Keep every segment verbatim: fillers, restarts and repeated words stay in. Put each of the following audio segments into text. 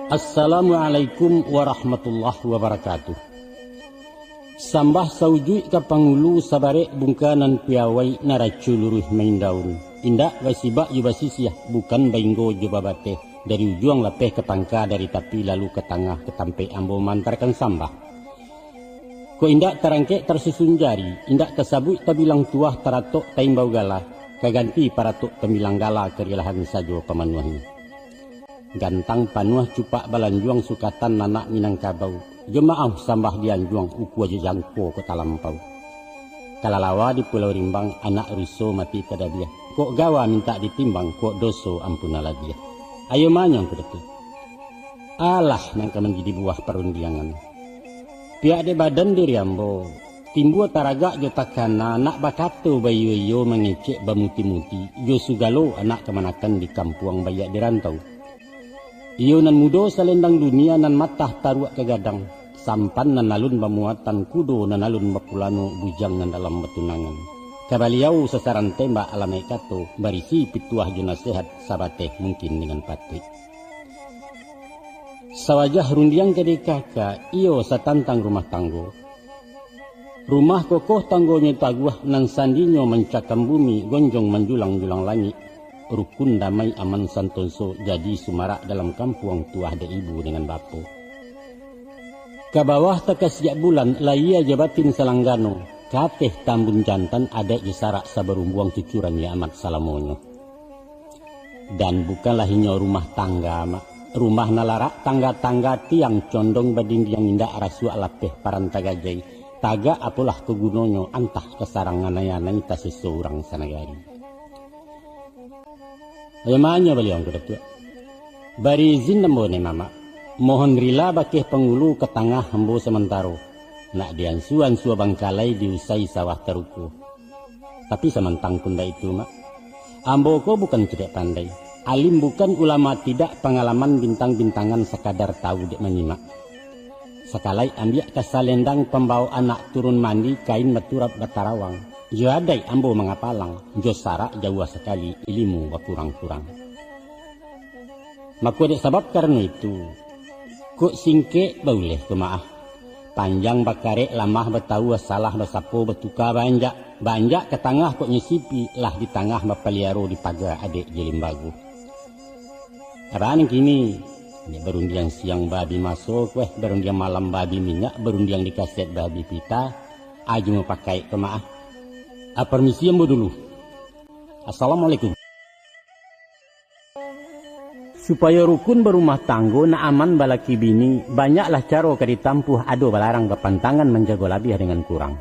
Assalamualaikum warahmatullahi wabarakatuh. Sambah saujuik ka pangulu, sabarek bungka nan piawai, naraco luruih main daun. Indak basibak jo basisiah, bukan bainggo jo babateh, dari ujuang lapeh ka pangka, dari tapi lalu ka tangah, ka tampek ambo maantakan sambah. Kok indak tarangkek tarsusun jari, indak tasabuik tabilang tuah, taratok taimbau gala, ka ganti paratok tambilang gala, karilahan sajo pamanuahnyo. Gantang panuah cupak balanjuang, sukatan anak Minangkabau, jo maaf sambah dianjuang, ukua jo jangko kok talampau. Kalalawa di Pulau Rimbang, anak ruso mati tadabiah, kok gawa mintak ditimbang, kok doso ampunan labiah. Ayo manyang ko datu. Alah nan ka manjadi buah parundiangan. Pihak dek badan diri ambo, timbua taragak jo takana, nak bakato baiyo-iyo, mangecek bamuti-muti, jo sugalo anak kamanakan di kampuang baiak di rantau. Iyo nan mudo salendang dunia, nan matah taruak ka gadang, sampan nan alun bamuatan, kudo nan alun bapulano, bujang nan dalam batunangan. Ka baliau sasaran tembak, alamaik kato, barisi pituah jo nasehat, sabateh mungkin dengan patuik. Sawajah rundiang ka dikaka, iyo satantang rumah tanggo. Rumah kokoh tanggonyo taguah, nan sandinyo mancakam bumi, gonjong manjulang-julang langik. Rukun damai aman santoso, jadi sumarak dalam kampuang, tuah dek ibu dengan bapo. Ka bawah takasiak bulan, lahia jo batin salanggano, ka ateh tambun jantan, adaik jo sarak sabarumbuang, cucuran nyo amat salamonyo. Dan bukanlah inyo rumah tangga, Mak. Rumah nan larak tangga-tangga, tiang condong badindiang, indak rasuak lapeh paran tagajai, tagak apolah ka gunonyo, antah ka sarang anai-anai, taseso urang sanagari. Ayo manyang baliau ko datuak. Bari izin ambo ni, Mamak. Mohon rila bakeh pangulu ka tangah ambo samantaro. Nak diansua-ansua bangkalai, diusai sawah taruko. Tapi samantang pun baitu, Mak. Ambo ko bukan cadiak pandai. Alim bukan, ulama tidak, pangalaman bintang-bintangan, sakadar tahu dek manyimak. Sakalaik ambiak ka salendang, pambawo anak turun mandi, kain baturap batarawang. Jo adaik ambo mangapalang, jo sarak jauah sakali, ilimu bakurang-kurang. Mako dek sabab karano itu, kok singkek bauleh ko maah, panjang bakarek, lamah batawua, salah basapo, batuka baanjak, baanjak ka tangah kok nyisipi, lah di tangah bapaliaro, di paga adek jo limbago. Abah nan kini, dek barundiang siang babi maso, kueh barundiang malam babi minyak, barundiang di kaset babi pita, ajo mapakaik ko maah. Ah, permisi ambo dulu. Assalamualaikum. Supayo rukun barumah tanggo, nak aman balaki bini, banyaklah caro ka ditampuh, ado balarang bapantangan, manjago labiah dengan kurang.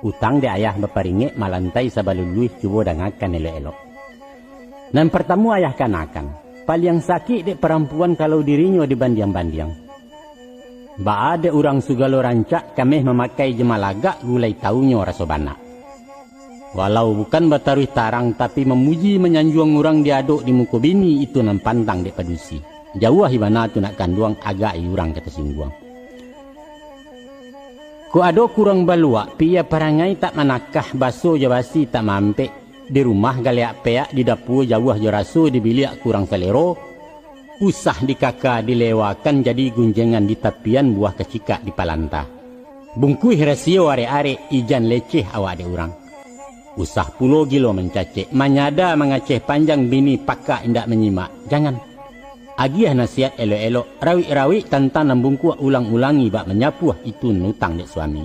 Utang dek ayah baparingek, malantai sabaluluih, cubo dangakan elok-elok. Nan partamo ayah kanakan, paliang sakik dek parampuan, kalau dirinyo dibandiang-bandiang. Baa dek urang sugalo rancak, kameh mamakai jo malagak, gulai tawunyo raso banak. Walau bukan bataruih tarang, tapi mamuji manyanjuang urang di adok di muko bini, itu nan pantang dek padusi. Jauah ibana tu nak kanduang, agak i urang ka tasingguang. Kok ado kurang baluak, piya parangai tak manakah, baso jo basi tak maampek, di rumah galeak peak, di dapua jauah jo raso, di biliak kurang salero, usah dikaka dilewakan, jadi gunjengan di tapian, buah kacikak di palanta. Bungkuih rasio arek-arek, ijan leceh awak dek urang. Usah pulo gilo mancacek, manyada mangaceh panjang, bini pakak indak manyimak. Jangan. Agiah nasihat elok-elok, rawik-rawik tantang nan bungkuak, ulang-ulangi bak manyapuah, itu nan utang dek suami.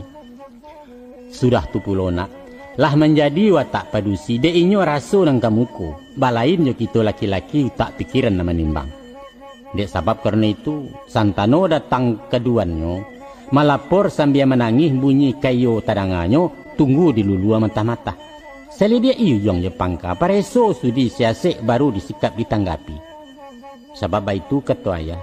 Sudah tu pulo nak, lah manjadi watak padusi, dek inyo raso nan ka muko, balain jo kito laki-laki, utak pikiran nan manimbang. Dek sabab karano itu, santano datang kaduannyo, malapor sambia manangih, bunyi kaiyo tadanganyo, tunggu dilulua matah-matah. Salidiak iujuang jo pangka, pareso sudi siasek, baru disikap ditanggapi. Sabab baitu kato ayah,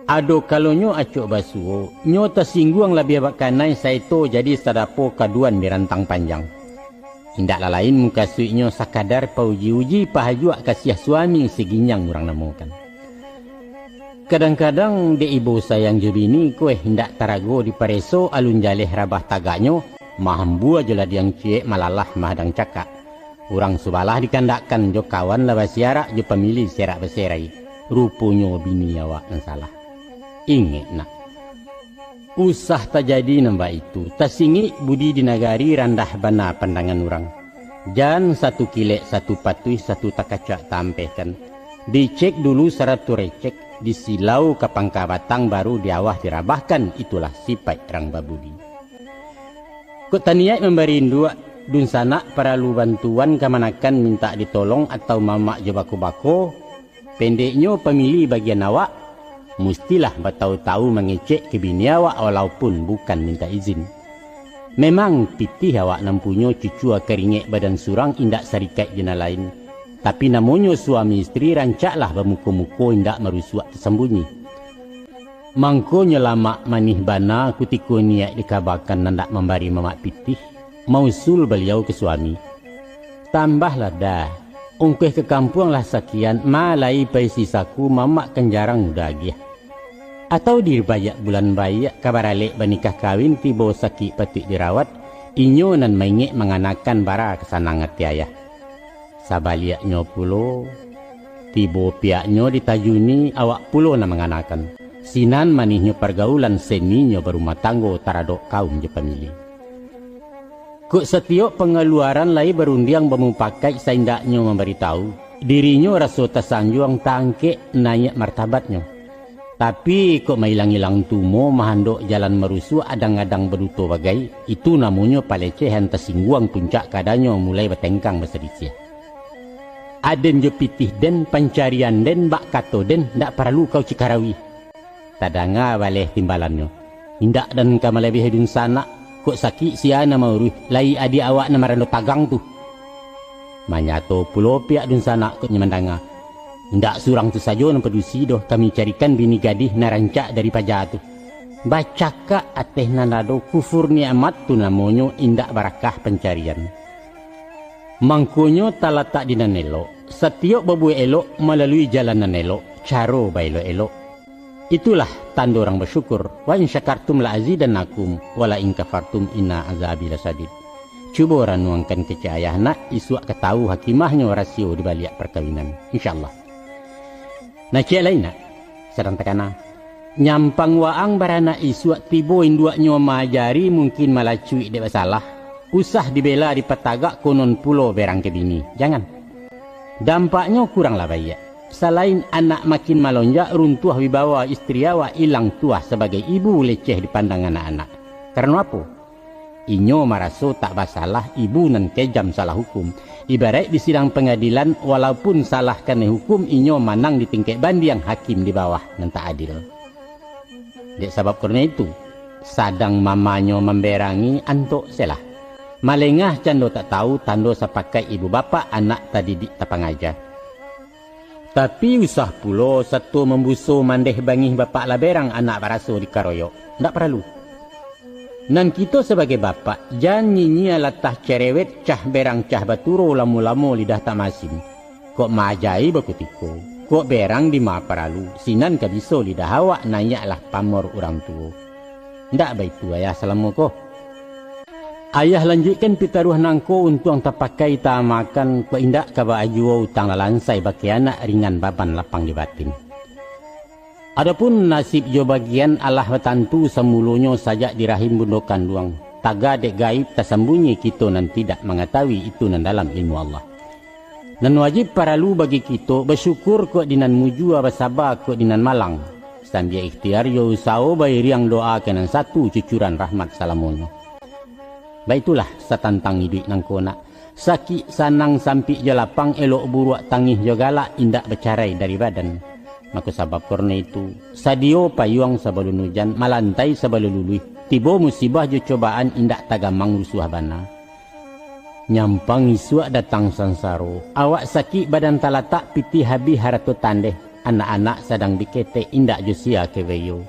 ado kalonyo acok basuo, nyo tasingguang labiah bakanai, saeto jadi sadapo kaduan di rantang panjang. Indak lah lain mukasuiknyo, sakadar pauji-uji, pahajuak kasiah suami, si ginjang urang namokan. Kadang-kadang dek ibo sayang jo bini, kueh indak tarago dipareso, alun jaleh rabah tagaknyo, mahambua jo ladiang ciek, malalah mahadang cakak. Urang subalah dikandakkan, jo kawan lah basiarak, jo pamilih serak baserai. Ruponyo bini awak nan salah. Ingek nak. Usah tajadi nan baitu, tasingik budi di nagari, randah bana pandangan urang. Jan satu kilek, satu patuih, satu takacak taampehkan. Dicek dulu sarato recek, disilau ka pangka batang, baru diawah dirabahkan, itulah sipaik rang babudi. Kok taniaik mambari induak, dunsanak paralu bantuan kamanakan mintak ditolong atau mamak jo bako-bako, pendeknyo pamili bagian awak, mustilah batau-tau mangecek ka bini awak walaupun bukan mintak izin. Memang pitih awak nan punyo, cucua karingek badan surang indak sarikaik jo nan lain, tapi namonyo suami istri rancaklah bamuko-muko indak marusuak tasambunyi. Mangkonyo lamak manih bana kutiko niaik dikabakan nan dak mambari mamak pitih, mausul baliau ka suami. Tambahlah dah, ungkuih ka kampuang lah sakian, ma lai paisi saku mamak kan jarang udah agiah. Atau di baiak bulan baiak ka baralek banikah kawin tibo sakik patuik dirawat, inyo nan maingek manganakan bara ka sanang ati ayah. Sabaliaknyo pulo, tibo piaknyo ditajuni awak pulo nan manganakan. Sinan manihnyo pargaulan, seninyo barumah tanggo taradok kaum jo pamili. Kok satiok pangaluaran lai barundiang bamupakaik saindaknyo mambaritahu, dirinyo raso tasanjuang, taangkek naiak martabatnyo. Tapi kok mailang-ilang tumo mahandok jalan marusuak, adang-adang baduto bagai, itu namonyo palecehan, tasingguang puncak kadanyo, mulai batengkang basalisiah. Aden jo pitih den, pancarian den, bak kato den, ndak paralu kau cikarawui. Tadanga baleh timbalannyo. Indak dan ka malabiahi dunsanak, kok sakik sia nan mauruih, lai adiak awak nan marando tagang tu. Manyato pulo piak dunsanak kok nyo mandanga. Indak surang tu sajo nan padusi doh, kami carikan bini gadih nan rancak dari paja tu. Bacakak ateh nan ado, kufur nikmat tu namonyo, indak barakah pancarian. Mangkonyo talatak di nan elok, satiok babuek elok malalui jalan nan elok, caro baelok-elok. Itulah tando urang basyukur, "Wa in syakartum la azidannakum, wa la in kafartum inna azabi lasyadid." Cubo ranuangkan kecek ayah nak, isuak ka tahu hakimahnyo rasio di baliak parkawinan. Insyaallah. Nah, ciek lai nak, sadang takana. Nyampang waang baranak isuak tibo induaknyo maajari, mungkin malacuik dek basalah. Usah dibela dipatagak konon pulo berang ka bini. Jangan. Dampaknyo kuranglah baiak. Salain anak makin malonjak, runtuah wibawa istri awak, ilang tuah sabagai ibu, leceh dipandang anak-anak. Karano apo? Inyo maraso tak basalah, ibu nan kejam salah hukum. Ibaraik di sidang pangadilan, walaupun salah kanai hukum, inyo manang di tingkek bandiang, hakim di bawah nan tak adil. Dek sabab karano itu, sadang mamanyo mamberangi, antok selah. Malengah cando tak tahu, tando sapakaik ibu bapak, anak tadidik tapangaja. Tapi usah pulo sato mambuso mandeh bangih, bapak lah berang, anak baraso dikaroyok. Ndak paralu. Nan kito sabagai bapak, jan nyinyia latah cerewet, cah berang cah baturo, lamo-lamo lidah tak masin. Kok maajai bakutiko, kok berang dima paralu, sinan ka biso lidah awak, naiaklah pamor urang tuo. Ndak baitu ayah salamo ko. Ayah lanjuikkan pitaruah nangko, untuang tapakai taamakan, kok indak ka baa juo utang lalansai, bakeh anak ringan baban lapang di batin. Adopun nasib jo bagian alah batantu samulonyo sajak di rahim bundo kanduang, taga dek gaib tasambunyi, kito nan tidak mangatahui, itu nan dalam ilmu Allah. Nan wajib paralu bagi kito, basyukur kok di nan mujua, basaba kok di nan malang, sambia ikhtiar jo usaho, bairiang doa ka nan satu, cucuran rahmat salamonyo. Baitulah satantang iduik nangko nak, sakik sanang, sampik jo lapang, elok buruak, tangih jo galak, indak bacarai dari badan. Mako sabab karano itu, sadio payuang sabalun ujan, malantai sabalun luluih, tibo musibah jo cobaan, indak tagamang rusuah bana. Nyampang isuak datang sansaro, awak sakik badan talatak, pitih habih harato tandeh, anak-anak sadang diketek, indak jo sia kebeyo.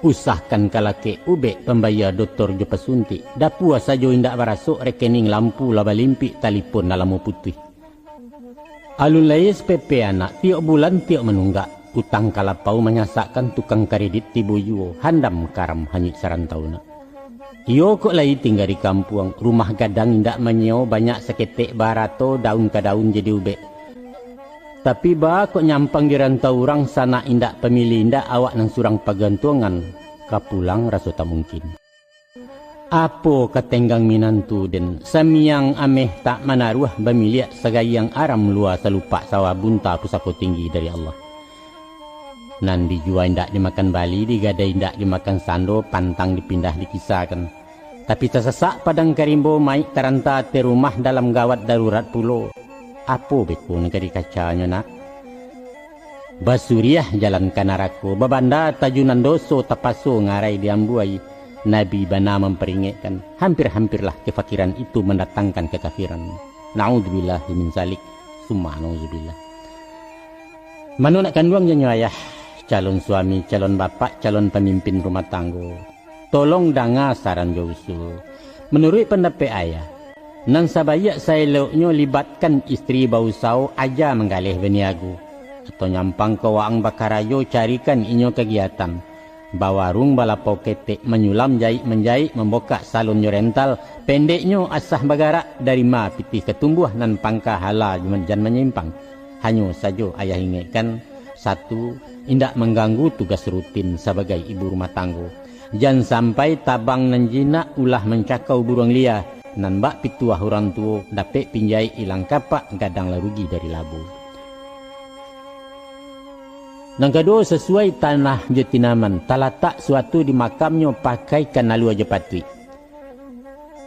Usahkan ka lakek ubek, pambayia dotor jo pasuntik, dapua sajo indak barasok, rekening lampu lah balimpik, talipon lah lamo putuih. Alun lai S P P anak, tiok bulan tiok manunggak, utang kalapau manyasakkan, tukang karedit tibo juo, handam karam hanyuik sarantau nak. Iyo kok lai tingga di kampuang, rumah gadang indak manyeo, banyak saketek barato, daun ka daun jadi ubek. Tapi baa kok nyampang di rantau urang, sanak indak pamilih indak, awak nan surang pagantuangan, ka pulang raso tak mungkin. Apo ka tenggang minantu den, samiang ameh tak manaruah, bamiliak sagayang aram lua, salupak sawah bunta, pusako tinggi dari Allah. Nan dijua indak dimakan bali, digadai indak dimakan sando, pantang dipindah dikisakan. Tapi tasasak padang ka rimbo, maik taranta ateh rumah, dalam gawat darurat pulo. Apo beko nan ka dikacanyo, nak? Basuriah jalan ka narako, babanda tajunan doso, tapaso ngarai diambuai. Nabi bana mamparingekkan, hampir-hampirlah kafakiran itu mandatangkan kakafiran. Naudzubillahi min zalik, summa naudzubillah. Mano nak kanduang janyo ayah, calon suami, calon bapak, calon pamimpin rumah tanggo. Tolong danga saran jo usul. Manuruik pandapek ayah, nan sabaiak saeloknyo libatkan istri bausawo, aja manggaleh baniago. Atau nyampang ka waang bakarajo, carikan inyo kagiatan. Bawarung, balapau ketek, manyulam, jaik-manjaik, mambokak salon jo rental, pendeknyo asah bagarak, dari ma pitih ka tumbuah, nan pangka hala jan manyimpang. Hanyo sajo ayah ingekkan, satu, indak mangganggu tugas rutin sabagai ibu rumah tanggo. Jan sampai tabang nan jinak, ulah mancakau buruang lia, nan bak pituah urang tuo, dapek pinjaik ilang kapak, gadang lah rugi dari labo. Nan kaduo, sasuai tanah jo tinaman, talatak suatu di makamnyo, pakaikan alua jo patuik.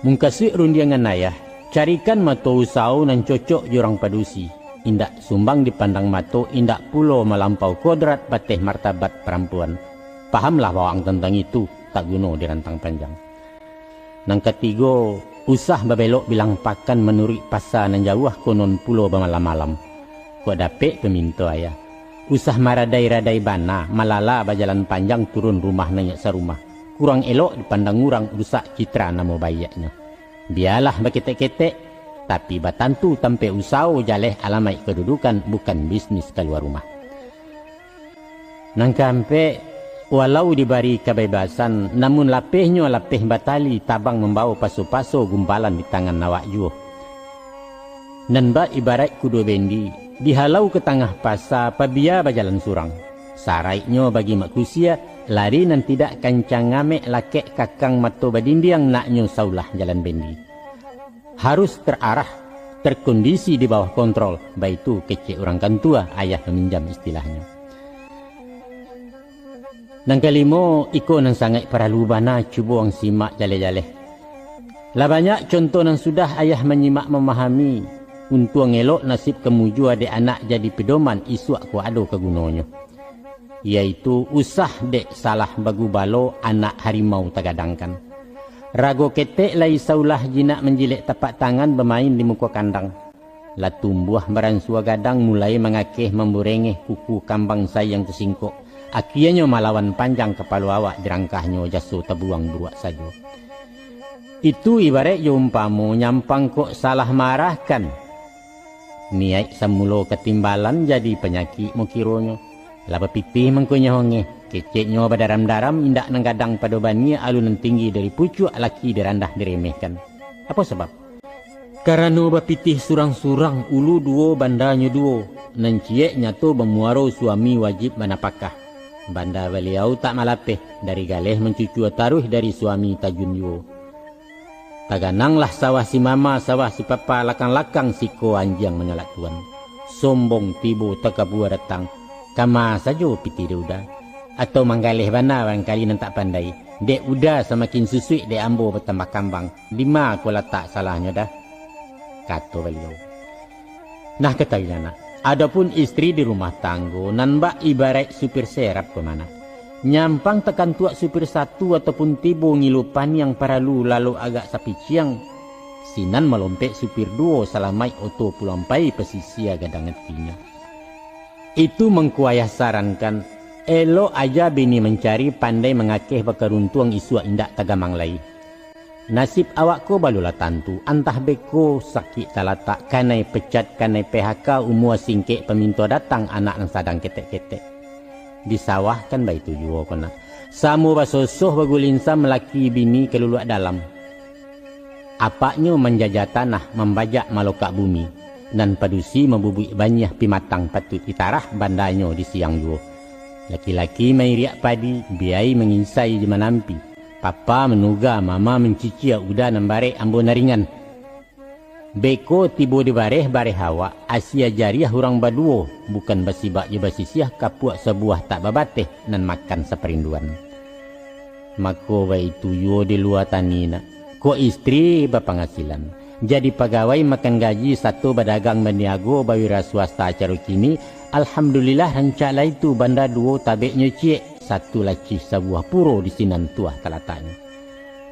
Mungkasuik rundiangan ayah, carikan mato usawo nan cocok jo urang padusi, indak sumbang dipandang mato, indak pulo malampau kodrat bateh martabat parampuan. Pahamlah bawang tantang itu, tak guno dirantang panjang. Nan katigo, usah babelok bilang pakan manuruik pasa nan jauah, konon pulo bamalam-malam. Kok dapek paminto ayah, usah maradai-radai bana, malala bajalan panjang, turun rumah naiak sarumah. Kurang elok dipandang urang, rusak citra namo baiaknyo. Bialah baketek-ketek, tapi batantu tampek usawo, jaleh alamaik kadudukan, bukan bisnis kalua rumah. Nan kaampek, walau dibari kabebasan, namun lapehnyo lapeh batali, tabang mambawo paso-paso, gumpalan di tangan awak juo. Nan bak ibaraik kudo bendi, dihalau ka tangah pasa, pabia bajalan surang. Saraiknyo bagi mak kusia, lari nan tidak kancang, ngamek lakek kakang, mato badindiang, naknyo saulah jalan bendi. Harus terarah, terkondisi di bawah kontrol, baitu kecek urang kantua, ayah maminjam istilahnyo. Nan kalimo, iko nan sangaik paralu bana, cubo ang simak jaleh-jaleh. Lah banyak contoh nan sudah ayah manyimak mamahami, untuang elok nasib ka mujua, dek anak jadi pedoman, isuak ko ado ka gunonyo. Yaitu usah dek salah bagubalo, anak harimau tagadangkan. Rago ketek lai saulah, jinak manjilek tapak tangan, bamain di muko kandang. Lah tumbuah baransua gadang, mulai mangakeh mamburengeh, kuku kambang sayang tasingkok. Akienyo malawan panjang, kapalo awak dirangkahnyo, jaso tabuang buruak sajo. Itu ibaraik jo umpamo, nyampang kok salah maarahkan. Niaik samulo katimbalan, jadi panyakik mokironyo. Lah bapitih mangkonyo hongeh, keceknyo badaram-daram, indak nan gadang pado baniah, alun nan tinggi dari pucuak, laki dirandah diremehkan. Apo sabab? Karano bapitih surang-surang, ulu duo, bandanyo duo, nan ciek nyato bamuaro, suami wajib banapakah. Banda baliau tak malapeh, dari galeh mancucua taruih, dari suami tajun juo. Tagananglah sawah si mama, sawah si papa, lakang-lakang siko anjiang manyalak tuan. Sombong tibo takabua datang, kama sajo pitih dek uda? Atau manggaleh bana barangkali nan tak pandai? Dek uda samakin susuik, dek ambo batambah kambang. Dima ko latak salahnyo dah? Kato baliau. Nah, katahuilah nak, adopun istri di rumah tanggo, nan bak ibaraik supir serap ko mah nak. Nyampang takantuak supir satu ataupun tibo ngilu paniang, paralu lalok agak sapiciang, sinan malompek supir duo, salamaik oto pulang pai, pasisia gadang atinyo. Itu mangko ayah sarankan, elok aja bini mancari, pandai mangakeh bakaruntuang, isuak indak tagamang lai. Nasib awak ko balulah tantu, antah beko sakik talatak, kanai pecat, kanai P H K, umua singkek paminto datang, anak nan sadang ketek-ketek. Di sawah kan baitu juo ko nak. Samo basosoh bagulinsam, laki bini kaluluak dalam. Apaknyo manjajah tanah, mambajak malokak bumi. Nan padusi mambubuik baniah pimatang patuik ditarah bandanyo di siang juo. Laki-laki mairiak padi, biai manginsai jo manampi. Papa manuga, mama mancicia uda nan barek ambo naringan. Beko tibo di bareh, bareh awak, asia jariah urang baduo, bukan basibak jo basisiah, kapuak sabuah tak babateh, nan makan saparinduan. Mako baitu juo di lua tani nak. Kok istri bapangasilan, jadi pagawai makan gaji sato badagang baniago bawira swasta caro kini, alhamdulillah rancak lah itu banda duo tabeknyo ciek, satu lacih sabuah puro di sinan tuah talataknyo.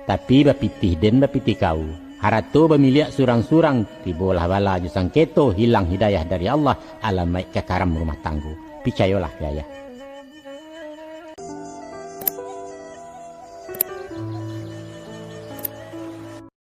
Tapi bapitih den bapitih kau, harato bamiliak surang-surang, tibolah bala jo sangketo, hilang hidayah dari Allah, alamaik ka karam rumah tanggo. Picayolah ka ayah.